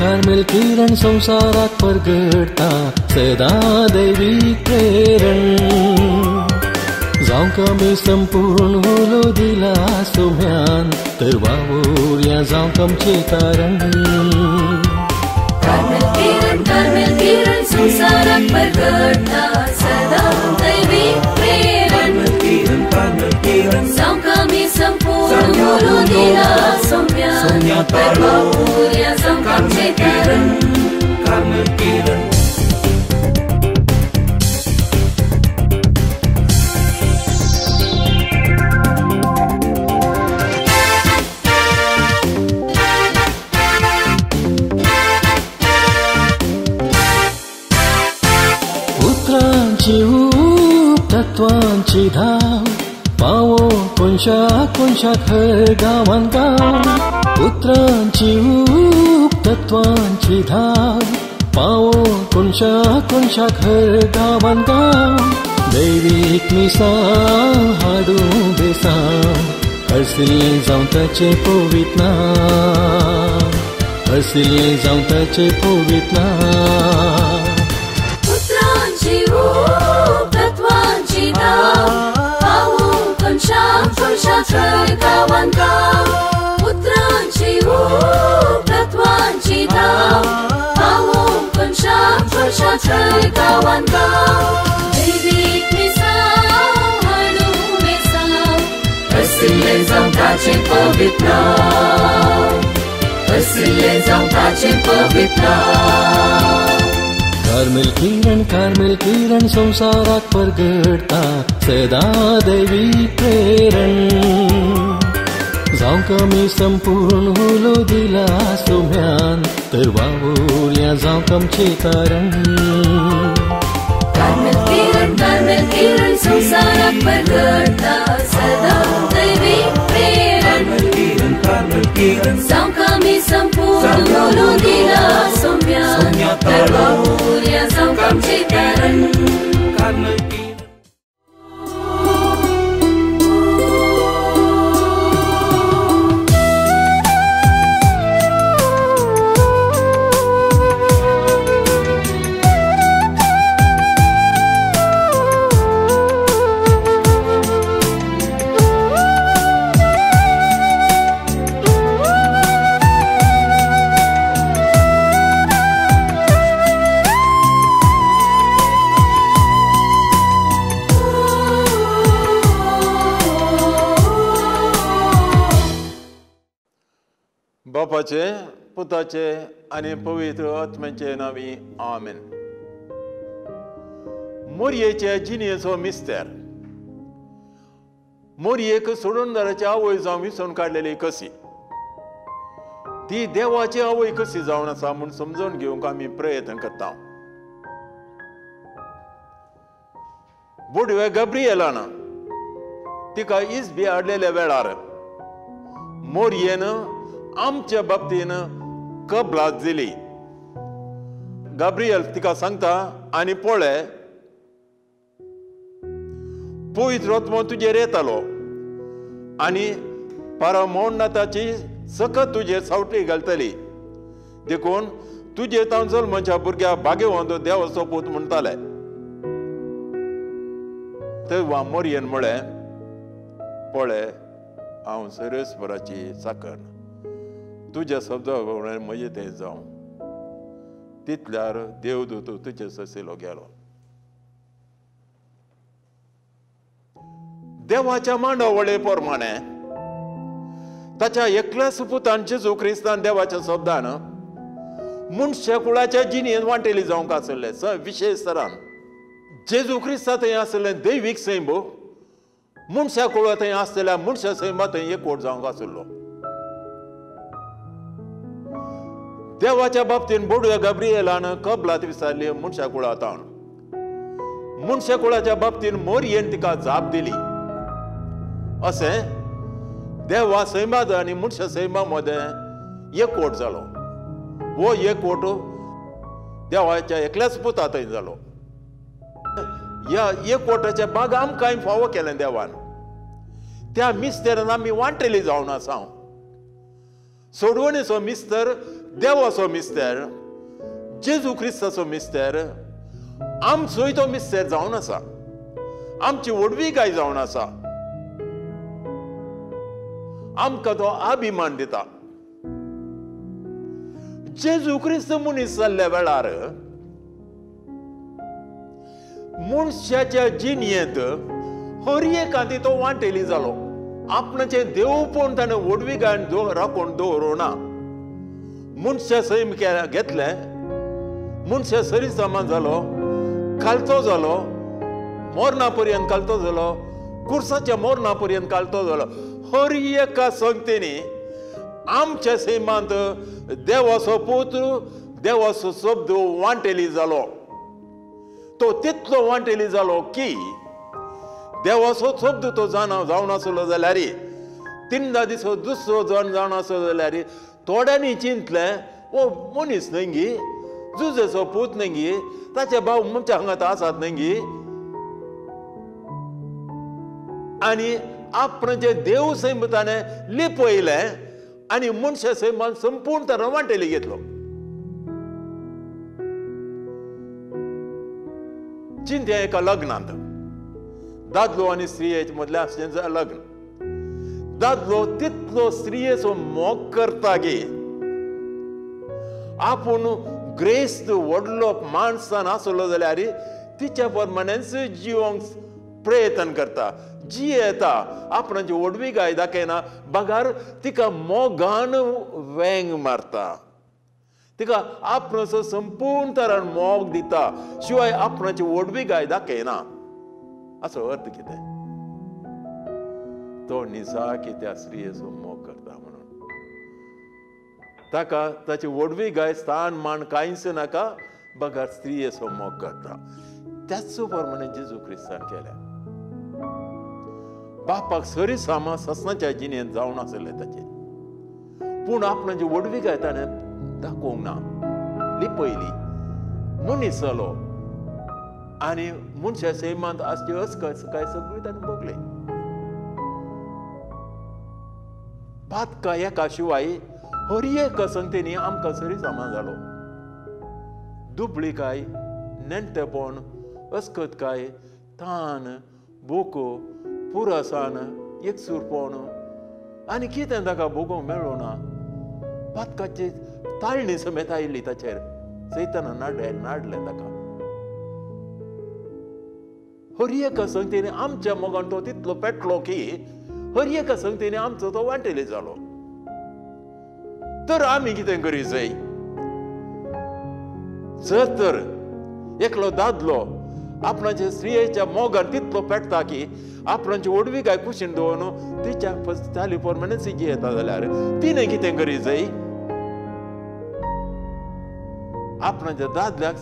Carmel किरण संसाराक परगडटा सदां दैवी प्रेरण जावंक आमी संपूर्ण उलो दिला सोम्यान तर वावुरया जावंक आमचें कारण। कार्मेल किरण, कार्मेल किरण संसाराक परगडटा सदां दैवी प्रेरण जावंक आमी संपूर्ण उलो दिला सोम्यान तर वावुरया जावंक आमचें कारण। उतरांची ऊब तत्वांची धाव पावो कोनशा कोनशाक हर गांवान गांव। उतरांची ऊब तत्वांची धाव पावो कोनशा कोनशाक हर गांवान गांव। दैवीक मिसां हाडूं बेसांव हरसिल्लें जावं ताचें पवित्र नांव, हरसिल्लें जावं ताचें पवित्र नांव। उतरांची ऊब तत्वांची धाव पावो कोनशा कोनशाक हर गांवान गांव। उतरांची ऊब तत्वांची धाव पावो कोनशा कोनशाक हर गांवान गांव। दैवीक मिसांव हाडूं बेसांव हरसिल्लें जावं ताचें पवित्र नांव, हरसिल्लें जावं ताचें पवित्र नांव। कार्मेल किरण, कार्मेल किरण संसाराक परगडटा सदां दैवी प्रेरण जावंक आमी संपूर्ण उलो दिला सोम्यान तर वावुरया जावंक आमचें कारण। कार्मेल किरण, कार्मेल किरण संसाराक परगडटा सदां दैवी प्रेरण जावंक आमी संपूर्ण उलो दिला सोम्यान तर वावुरया जावंक आमचें कारण। बापाचे, पुताचे आनी पवित्र आत्म्याचे नांवी आमेन। मोरयेचे जिणेचो मिस्तेर। मोरयेक सोडणदाराची आवय जावन विसरून काडलेली कशी, ती देवाची आवय कशी जावन आसा म्हूण समजून घेवंक आमी प्रयत्न करता। बुडवे गब्रियलान तिका इस्बी हाडलेल्या वेळार मोरयेन आमच्या बाबतीन कबलात दिली। गाब्रियल तिका सांगता आनी पळय, पवित्र आत्मो तुजेर येतालो आनी परमोन्नताची सकत तुजेर सावटी घालतली, देखून तुजे तावन जल्मच्या भुरग्या भाग्यवंत देवाचो पूत म्हणटाले। तेव्हा मोरयेन म्हळें, पळय हांव सर्वेस्पराची चाकर, तुज्या शब्दा प्रमाणे म्हजें तें जावं. तितल्यार देवदूत तुजे ससिलो गेलो. देवाच्या मांडावळे प्रमाणे ताच्या एकल्याच पुतान जेजू क्रिस्तान देवाच्या शब्दान मनशा कुळाच्या जिणेंत वांटेली जावंक आसले. विशेश तरान जेजू क्रिस्ता थंय आसलें दैवीक सैम, मनशा कुळा थंय आसलेल्या मनशा सैमा थंय एकवट जावंक आसलो. देवाच्या बाबतीन बोडव्या गाब्रिएलान कबलात विचारली मनशा कुळा तावन. मनशा कुळाच्या बाबतीन मोरयेन तिका जाप दिली. अशें देवा सैमा आनी मनशा सैमा मदें एकवट जालो. हो एकवट देवाच्या एकल्याच पुता थंय जालो. ह्या एकवटाच्या बाग आमकां फावो केलें देवान. त्या मिस्तेरान आमी वांटेली जावन आसा. सोडवणेचो मिस्तर देवाचो मिस्तेर, जेजू क्रिस्ताचो मिस्तेर, आमचोय तो मिस्तेर जावन आसा, आमची व्हडवीकाय जावन आसा, आमकां तो अभिमान दिता. जेजू क्रिस्त मनीस जाल्ल्या वेळार मनशाच्या जिणेंत हर एकांती तो वांटेली जालो. आपणाचें देवपण ताणें व्हडविकायेन राखून दवरूं ना. मनशा सैम घेतलें, मनशा सरी सामान जालो, खालतो जालो, मोरना पर्यंत खालतो जालो, कुर्साच्या मोरना पर्यंत खालतो जालो. हर एका संगतेनी आमच्या सैमांत देवाचो पूत, देवाचो शब्द वांटेली जालो. तो तितलो वांटेली जालो की देवाचो शब्द तो जाणा जावन आसलो जाल्यार, तिनदा दिसो दुसरो जाण जावन आसलो जाल्यार थोड्यांनी चिंतलें, ओ मनीस न्हय गी, जुजेचो पूत न्हय गी, ताचे भाव आमच्या हांगा आसात न्हय गी. आनी आपणाचें देव सैम ताणें लिपयलें आनी मनशा सैमान संपूर्ण तरान वांटेली घेतलो. चिंत्या एका लग्नांत दादलो आनी स्त्रिये मदलें आसचें लग्न. दादलो तितलो स्त्रियेचो मोग करता गी आपूण ग्रेस्त व्हडलो माणसान आसलो जाल्यार तिच्या प्रमाणेच जिवंक प्रयत्न करता, जियेता, आपणाची व्हडवीकाय दाखयना, बगार तिका मोगान वेंग मारता, तिका आपणाचो संपूर्ण तरान मोग दिता, शिवाय आपणाची व्हडवीकाय दाखयना. असो अर्थ कितें? तो निजाकी त्या स्त्रियेचो मोग करता म्हणून ताका ताची व्हडवीकाय स्थान मान कांयच नाका, बगार स्त्रियेचो मोग करता. त्याच प्रमाणे जेजू क्रिस्तान केल्या. बापाक सरी सामा ससनाच्या जिणेंत जावन आसलें ताचें, पूण आपणाची व्हडवीकाय ताणें दाखोवंक ना, लिपयली. मनीस जालो आनी मनशा सैमांत आसची अस्कस काय सगळी ताणें भोगलें. पातका एका शिवाय हर एक संगतेनी आमकां सरी सामान जालो. दुबळीकाय, नेण्टेपण, अस्कतकाय, तान, बोको, पुरसान, एकसूरपण आनी कितें ताका भोगोवंक मेळ्ळो ना. पातकाची ताळणी समेत आयिल्ली ताचेर, सैताना नाडलें ताका. हर एका संगतेनी आमच्या मोगान तो तितलो पेटलो की हर एका संगतेनी आमचो तो वांटेली जालो. तर आमी कितें करी जाय? जर तर एकलो दादलो आपणाच्या स्त्रियेच्या मोगान तितलो पेटता की आपणाची व्हडवीकाय कुशीन दवरून तिच्या चाली प्रमाणेच जियेता जाल्यार तिणें कितें करी जाय? आपणाच्या दादल्याक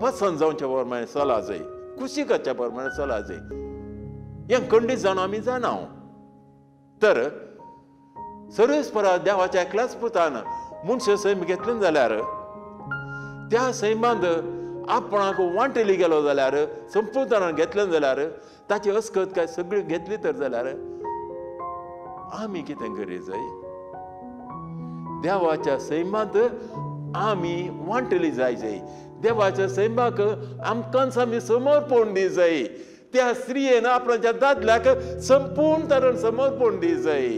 पसंत जावच्या प्रमाणे चला जाय, कुशिकाच्या प्रमाणे चला जाय. हें खंडीत जावन आमी जाणा. तर सर्वेस्परा देवाच्या एकल्याच पुतान मनशा सैम घेतलें जाल्यार त्या सैमांत आपणाक वांटेली गेलो जाल्यार, संपूर्णतान घेतलें जाल्यार, ताची अस्कत काय सगळी घेतली तर जाल्यार आमी कितें करी जाय? देवाच्या सैमांत आमी वांटेली जाय जाय. देवाच्या सैमाक आमकांच आमी समर्पण दी जाय. त्या स्त्रियेन आपणाच्या दादल्याक संपूर्ण तरेन समर्पण दी जाय.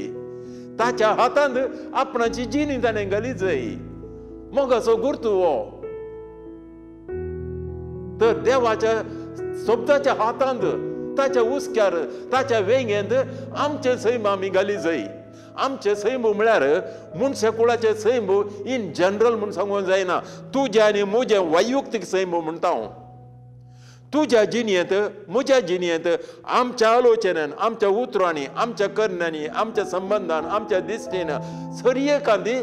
ताच्या हातांत आपणाची जिणी ताणें घाली जाय. मोगाचो गुर्तू हो. तर देवाच्या शब्दाच्या हातांत, ताच्या हुस्क्यार, ताच्या वेंगेंत आमचें सैम आमी घाली जाय. आमचें सैम म्हळ्यार मनशा कुळाचें सैम इन जनरल म्हूण सांगूंक जायना. तुजें आनी म्हजें वैयक्तीक सैम म्हणटा हांव. तुज्या जिणेंत, म्हज्या जिणेंत, आमच्या आलोचनेन, आमच्या उतरांनी, आमच्या करण्यांनी, आमच्या संबंदान, आमच्या दिश्टीन सरये कांदी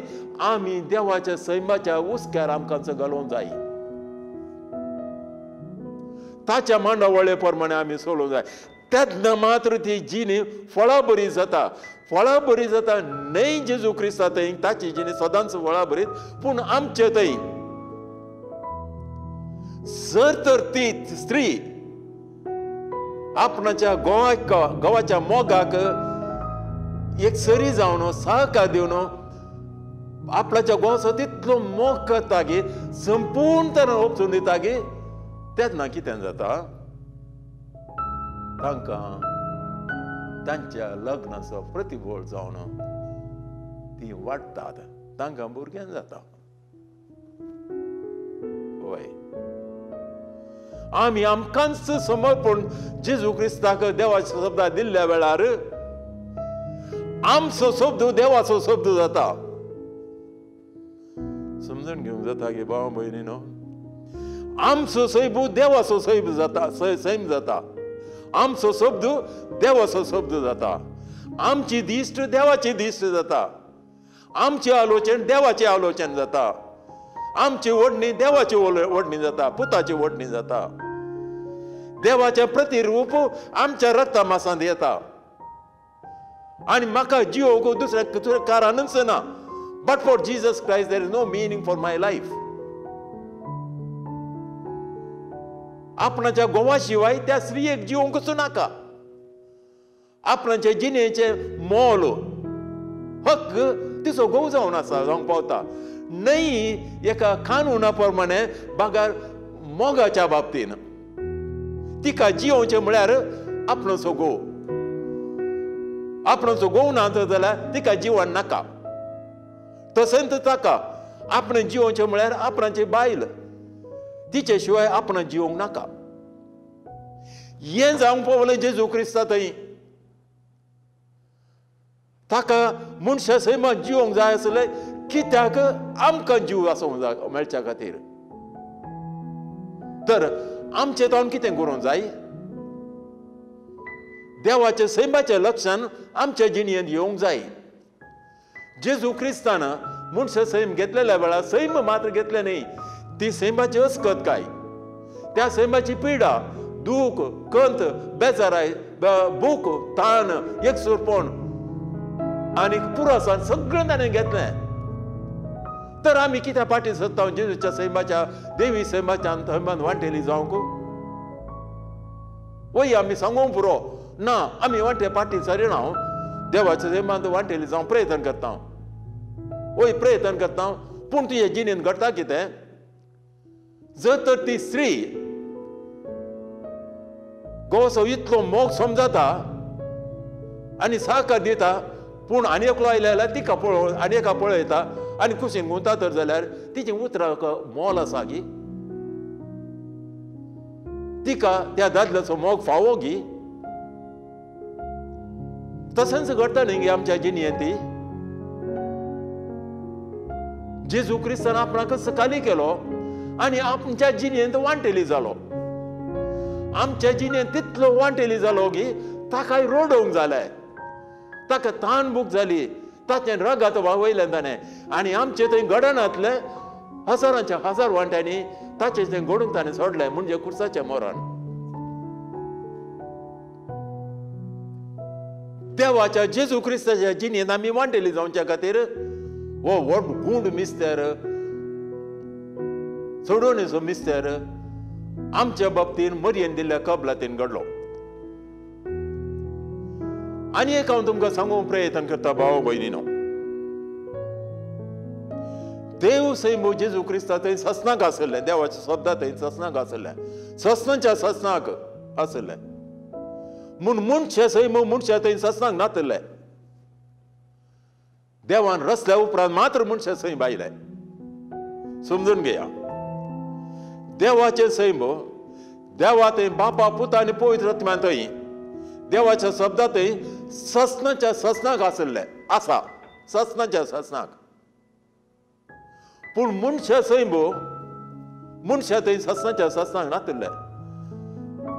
आमी देवाच्या सैमाच्या हुस्क्यार आमकां घालूंक जाय. ताच्या मांडावळे प्रमाणे आमी चलोवंक जाय. तेन्ना मात्र ती जिणी फळां बरी जाता. फळां बरी जाता न्हय जेजू क्रिस्ता थंय ताची जिणी सदांच फळां बरीत, पूण आमचे थंय जर तर ती स्त्री आपणाच्या गोवाक, गोवाच्या मोगाक एक सरी जावन सहकार दिवन आपणाच्या गोवाचो तितलो मोग करता गी, संपूर्ण तरेन ओपसून दिता गी, तेन्ना कितें जाता, तांकां तांच्या लग्नाचो प्रतिबळ जावन ती वाडटात, तांकां भुरगें जाता. हय, आमी आमकांच समर्पण जेजू क्रिस्ताक देवाच्या शब्दा दिल्ल्या वेळार आमचो शब्द देवाचो शब्द जाता. समजून घेवंक जाता गे भाव भयणीनो, आमचो सैब देवाचो सैब जाता, सैम जाता. आमचो शब्द देवाचो शब्द जाता. आमची दिश्ट देवाची दिश्ट जाता. आमचें आलोचन देवाचें आलोचन जाता. आमची ओडणी देवाची ओडणी जाता, पुताची ओडणी जाता. देवाचें प्रतिरूप आमच्या रक्ता मासांत येता. आनी म्हाका जिवोवंक दुसऱ्या दुसऱ्या कारणच ना. But for Jesus Christ there is no meaning for my life. आपणाच्या Goa शिवाय त्या स्त्रियेक जिवोवंकच नाका. आपणाचे जिणेचें मोल हक्क तिचो घोव जावन आसा, जावंक पावता. न्हय एका कानुना प्रमाणे बागार मोगाच्या बाबतीन तिका जियोवचें म्हळ्यार आपणाचो घोव, आपणाचो घोव ना जाल्यार तिका जिवन नाका. तशेंच ताका आपणें जियोवचें म्हळ्यार आपणाची बायल, तिचे शिवाय आपण जिवंक नाका. हें जावंक पावलें जेजू क्रिस्ता थंय. ताका मनशा सैमा जिवंक जाय आसलें, कित्याक आमकां जीव आसूंक जाय मेळच्या खातीर. तर आमचें तोंड कितें करूंक जाय, देवाच्या सैमाच्या लक्षान आमच्या जिणेंत येवंक जाय. जेजू क्रिस्तान मनशा सैम घेतलेल्या वेळार सैम मात्र घेतलें न्हय, ती सैमाची अस्कत काय, त्या सैमाची पिडा, दूख, कंत, बेजाराय, भूक, ताण, एकसूरपण आनी पुरसान सगळें ताणें घेतलें. तर आमी कित्या फाटीं सरता जेजूच्या सैमाच्या, देवी सैमाच्या सैमान वांटेली जावंक? वय आमी सांगूंक पुरो ना, आमी वांटे फाटीं सरिना, देवाच्या सैमांत वांटेली जावंक प्रयत्न करता. वय प्रयत्न करता, पूण तुजे जिणेंत घडटा कितें? जर तर ती स्त्री गोसो इतलो मोग समजता आनी साकर दिता, पूण आनी एकलो आयले जाल्यार तिका पळोवन आनी एका पळयता आनी कुशीन गुंता तर जाल्यार तिची उतरां मोल आसा गी? तिका त्या दादल्याचो मोग फावो गी? तशेंच घडटा न्ही गे आमच्या जिणेंत. ती जेजू क्रिस्तान आपणाक सकाळी केलो आनी आमच्या जिणेंत वांटेली जालो. आमच्या जिणेंत तितलो वांटेली जालो की ताकाय रडोवंक जालें, ताका तान भूक जाली, ताचें रगात व्हांवयलें ताणें. आनी आमचें थंय घडनातलें हजारांच्या हजार वांट्यांनी ताचें थंय घडूंक ताणें सोडलें, म्हणजे खुर्साचें मरण. देवाच्या जेजू क्रिस्ताच्या जिणेंत आमी वांटेली जावच्या खातीर हो व्हड गूंड मिस्तेर, सोडोवणेचो मिस्तेर आमच्या बाबतीन मरयेन दिल्ल्या कबलातीन घडलो. आनी एक हांव तुमकां सांगूंक प्रयत्न करता भाव भयणीनो, देव सैम जेजू क्रिस्ता थंय ससनाक आसलें, देवाच्या शब्दा थंय ससनाक आसलें, ससनाच्या ससनाक आसलें. म्हूण मनशा सैम मनशा थंय ससनाक नातले. देवान रसल्या उपरांत मात्र मनशा सैम आयलें. समजून घेया, देवाचें सैम देवा थंय बापा पुता आनी पवित्र आत्म्यान थंय देवाच्या शब्दा थंय ससनाच्या ससनाक आसलें आसा, ससनाच्या ससनाक. पूण मनशा सैम मनशा थंय ससनाच्या ससनाक नातिल्लें.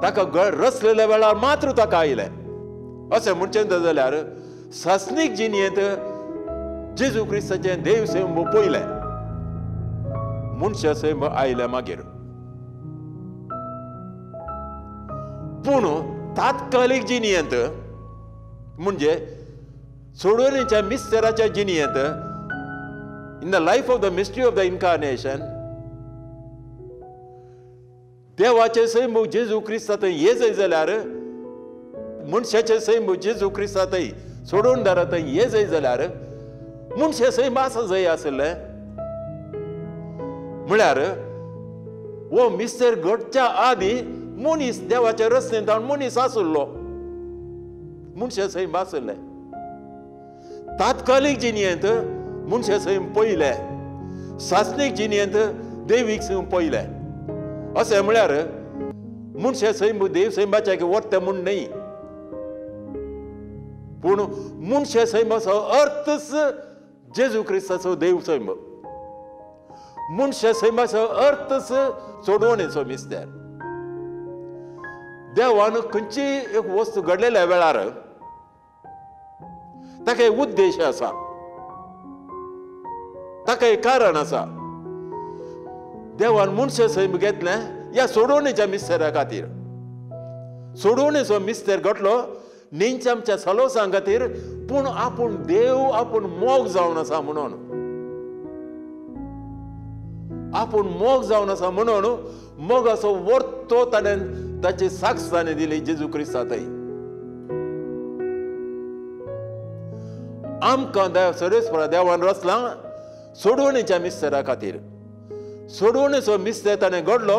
ताका रसलेल्या वेळार मात्र ताका आयलें. अशें म्हणचें जाल्यार सासणीक जिणेंत जेजू क्रिस्ताचें देव सैम पयलें, मनशा सैम आयलें मागीर. पूण तात्कालीक जिणेंत म्हणजे सोडवणीच्या मिस्तेराच्या जिणेंत, in the life of the mystery of the incarnation, देवाचें सैम जेजू क्रिस्ता थंय ये जाय जाल्यार, मनशाचें सैम जेजू क्रिस्ता थंय सोडून दारा थंय ये जाय जाल्यार मनशा सैम आसा जाय आसलें. म्हळ्यार हो मिस्तेर घडच्या आदीं मनीस देवाच्या रचनेंत मनीस आसलो, मनशा सैम आसलें. तात्कालीक जिणेंत मनशा सैम पयलें, सासणीक जिणेंत देवीक सैम पयलें. अशें म्हळ्यार मनशा सैम देव सैमाच्या वरतें म्हूण न्हय, पूण मनशा सैमाचो अर्थच जेजू क्रिस्ताचो देव सैम, मनशा सैमाचो अर्थच सोडवणेचो मिस्तेर. देवान खंयची एक वस्तू घडलेल्या वेळार ताका एक उद्देश आसा, ताका एक कारण आसा. देवान मनशा सैम घेतलें ह्या सोडवणेच्या मिस्तेरा खातीर. सोडवणेचो मिस्तेर घडलो न्हीच आमच्या सलोसां खातीर, पूण आपूण देव आपूण मोग जावन आसा म्हणून, आपूण मोग जावन आसा म्हणून मोगाचो वर्तो ताणें ताची साक्ष ताणें दिली जेजू क्रिस्ता थंय. आमकां सर्वेस्परा देवान रचलां सोडवणेच्या मिस्तेरा खातीर. सोडवणेचो मिस्तेर ताणें घडलो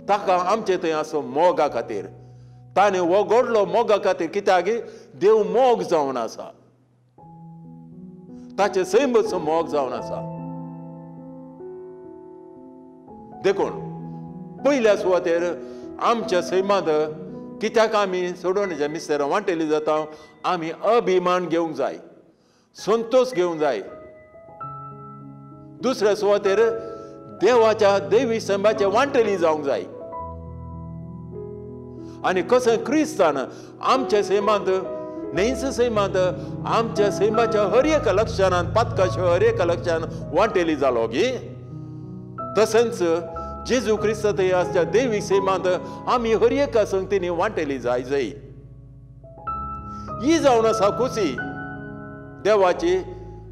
ताका आमचे थंय आसो मोगा खातीर. ताणें हो घडलो मोगा खातीर, कित्याक देव मोग जावन आसा, ताचें सैमचो मोग जावन आसा. देखून पयल्या सुवातेर आमच्या सैमांत कित्याक आमी सोडवणेच्या मिस्तेरां वांटेली जाता, आमी अभिमान घेवंक जाय, संतोश घेवंक जाय. दुसऱ्या सुवातेर देवाच्या देवी सैमाच्या वांटेली जावंक जाय. आनी कशें क्रिस्तान आमच्या सैमांत न्हयच सैमांत आमच्या सैमाच्या हर एका लक्षणान, पातकाच्या हर एका लक्षणान वांटेली जालो गी, तशेंच जेजू क्रिस्त थंय आसच्या देवी सैमांत आमी हर एका संगतीनी वांटेली जाय जाय. ही जावन आसा खुशी देवाची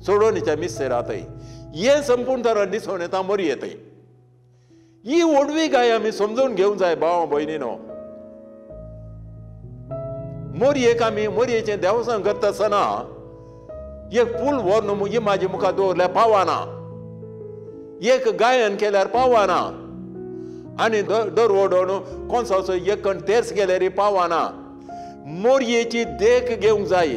सोडवणेच्या मिस्तेरा थंय. हें संपूर्ण तरा दिसून येता मरये थंय. ही व्हडवी गाय आमी समजून घेवंक जाय भाव भयणीनो. मोरयेक आमी मोरयेचें देवस्तान करता आसतना एक फूल व्हरून इमाजी मुखार दवरल्यार पावना, एक गायन केल्यार पावना, आनी दर ओडोवन कोणसाचो एक कण तेर्स केल्यार पावना. मोरयेची देख घेवंक जाय.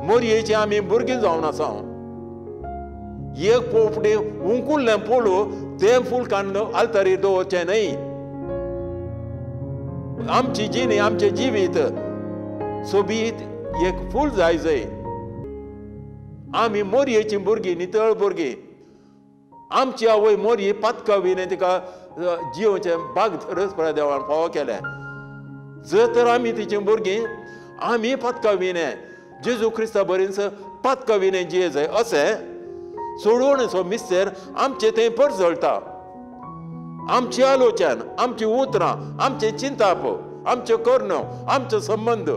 मोरयेची आमी भुरगीं जावन आसा. एक पोपटी उंकुल्लें फूल तें फूल काडून आल्तारीर दवरचें न्हय. आमची जिणी आमचें जिवीत सोबीत एक फूल जाय जाय. आमी मोरयेचीं भुरगीं, नितळ भुरगीं. आमची आवय मोरये पातकावीन तिका जियोवचें बाग धरस देवान फावो केलें. जर तर आमी तिचीं भुरगीं आमी पातकावीन जेजू क्रिस्ता बरीच पातकावीन जिये जाय अशें सोडवणेचो मिस्तेर आमचें थंय परजळटा. आमची आलोचन, आमची उतरां, आमचें चिंताप, आमचें करणो, आमचो संबंद,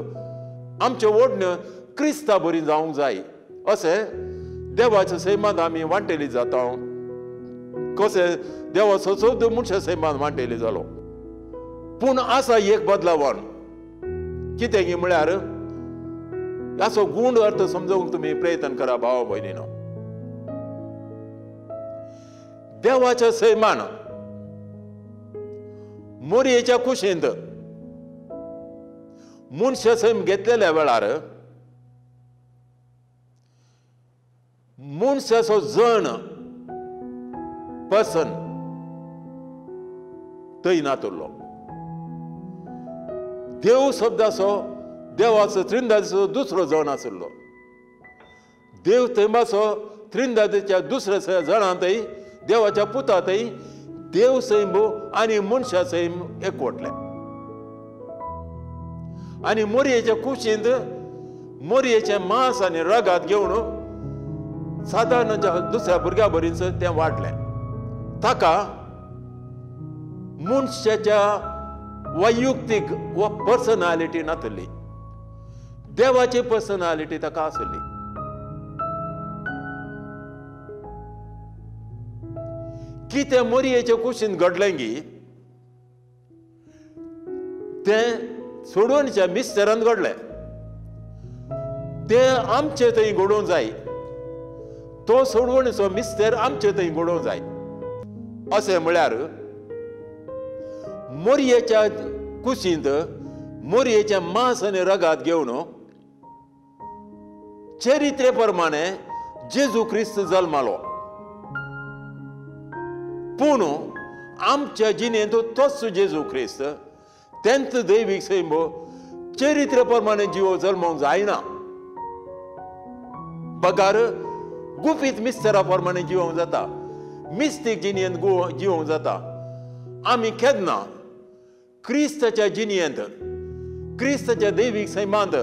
आमचें ओडणें क्रिस्ता बरी जावंक जाय अशें देवाच्या सैमांत आमी वांटेली जाता. कशें देवाचो शब्द मनशा सैमांत वांटेली जालो. पूण आसा एक बदलावण कितें की म्हळ्यार हाचो गूण अर्थ समजूंक तुमी प्रयत्न करा भावा भयणीनो. देवाच्या सैमान मोरयेच्या कुशींत मनशा सैम घेतलेल्या वेळार मनशाचो जण पर्सन थंय नातुरलो. देव शब्दाचो देवाचो त्रिंदाचो दुसरो जण आशिल्लो. देव थंयबाचो त्रिंदाच्या दुसऱ्या जणांतय देवाच्या पुतांतय देव सैम आनी मनशा सैम एकवटले आनी मोरयेच्या कुशींत मोरयेचें मांस आनी रगात घेवन सादारण दुसऱ्या भुरग्या बरीच तें वाडलें. ताका मनशाच्या वैयक्तीक वा पर्सनालिटी नातली, देवाची पर्सनालिटी ताका आसली. कितें मोरयेचे कुशीन घडलें गी तें सोडोवणच्या मिस्तरान घडलें. तें आमचे थंय घडोवंक जाय. तो सोडवणीचो मिस्तर आमचे थंय घडोवंक जाय. अशें म्हळ्यार मोरयेच्या कुशींत मोरयेचें मांस आनी रगात घेवन चरित्रे प्रमाणे जेजू क्रिस्त जल्मालो. पूण आमच्या जिणेंत तोच जेजू क्रिस्त तेंच दैवीक सैम चरित्रे प्रमाणे जिवो जल्मोंक जायना, बगार गुपीत मिस्तरा प्रमाणे जिवोंक जाता, मिस्तीक जिणेंत जिवोंक जाता. आमी केन्ना क्रिस्ताच्या जिणेंत, क्रिस्ताच्या दैवीक सैमांत,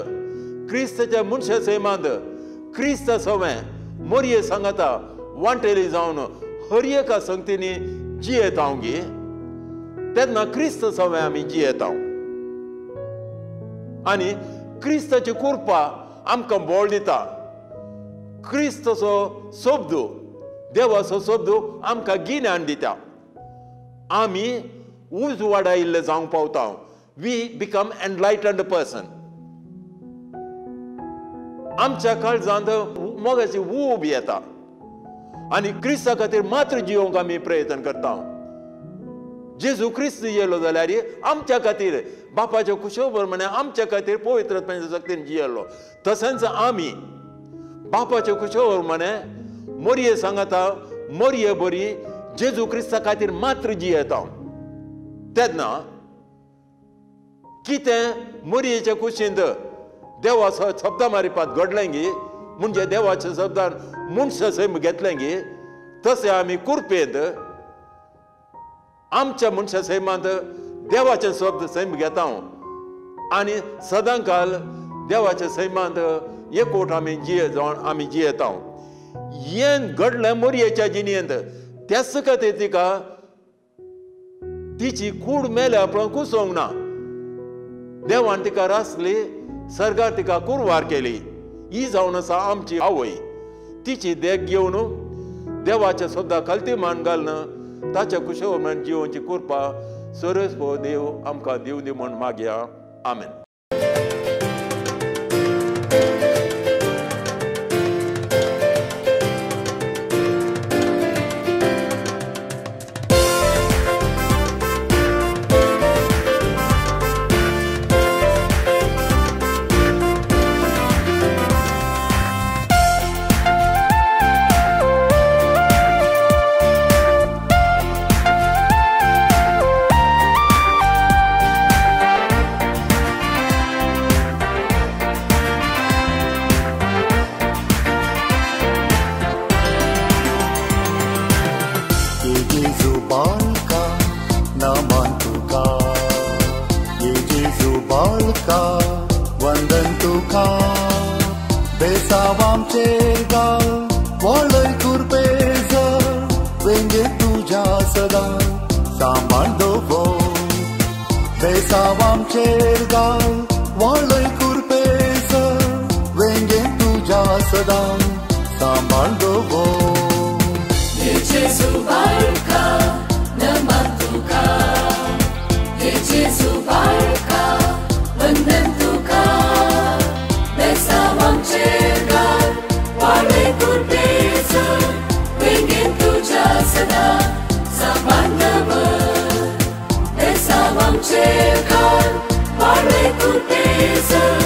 क्रिस्ताच्या मनशा सैमांत क्रिस्ता सवें मोरये सांगाता वांटेली जावन हर एका संगतींनी जियेता गी तेन्ना क्रिस्त सवें आमी जियेता आनी क्रिस्ताची कृपा आमकां बळ दिता. क्रिस्ताचो शब्द, देवाचो शब्द आमकां गिन्यान दिता. आमी उजवाडायिल्ले जावंक पावता. We become enlightened person. आमच्या काळजांत मोगाची ऊब येता आनी क्रिस्ता खातीर मात्र जिवंक आमी प्रयत्न करता. जेजू क्रिस्त येयलो जाल्यार आमच्या खातीर बापाच्या कुशो प्रमाणे आमच्या खातीर पवित्र शक्तीन जियेलो. तशेंच आमी बापाच्या कुशो प्रमाणे मोरये सांगाता मोरये बरी जेजू क्रिस्ता खातीर मात्र जियेता. तेन्ना कितें मोरयेच्या कुशींत देवाचो शब्दा मारिपात घडलें गी म्हणजे देवाच्या शब्दान मनशा सैम घेतलें गी तशें आमी कुरपेंत आमच्या मनशा सैमांत देवाचे शब्द सैम घेता आनी सदांकाल देवाच्या सैमांत एकवट आमी जिये जावन आमी जियेता. हें घडलें मोरयेच्या जिणेंत. त्याच खातीर तिका तिची कूड मेल्या पण कुसोवंक ना. देवान तिका रासली, सर्गार तिका कुरवार केली. ही जावन आसा आमची आवय. तिची देख घेवन देवाच्या शब्दा खालती मान घालून ताच्या कुशेवरमान जिवोवची कृपा सरस देव आमकां दिवं दी म्हूण मागया. आमेन. Check out. वाडय कुर्तेसर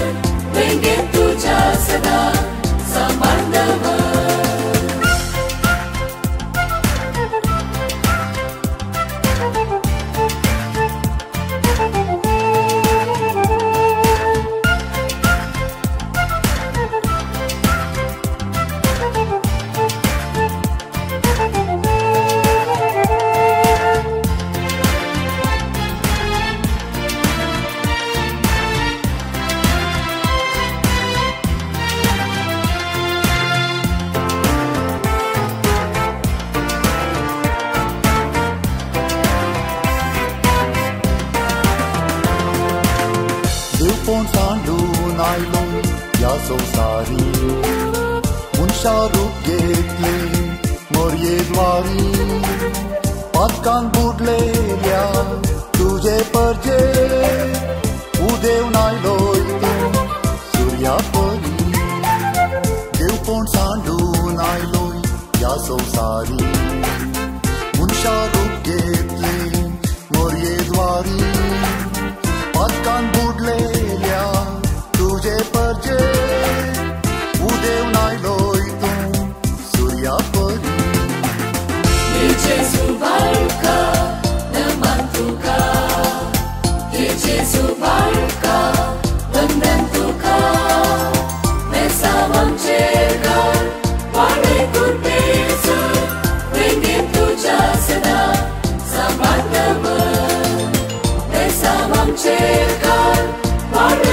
वेंगेंत तुज्या सदां सांबाळ दवर. देवपण सांडून आयलो ह्या संवसारी, मनशा रूप घेतलें मोरये द्वारी. पातकान बुडलेल्या तुजे परजे उदेवन आयलोय तूं सुर्या परी. देवपण सांडून आयलोय ह्या संवसारी, मनशा रूप घेतलें मोरये द्वारी. पातकान बुडलेल्या तुजे परजे उदेवन आयलोय तूं सुर्या परी. जेजू बाळका नमन तुका, जेजू बाळका वंदन तुका. बेसावांचेर घाल वाडय कुर्तेसर वेंगेंत तुज्या सदां सांबाळ दवर. बेसावांचेर घाल वाडय.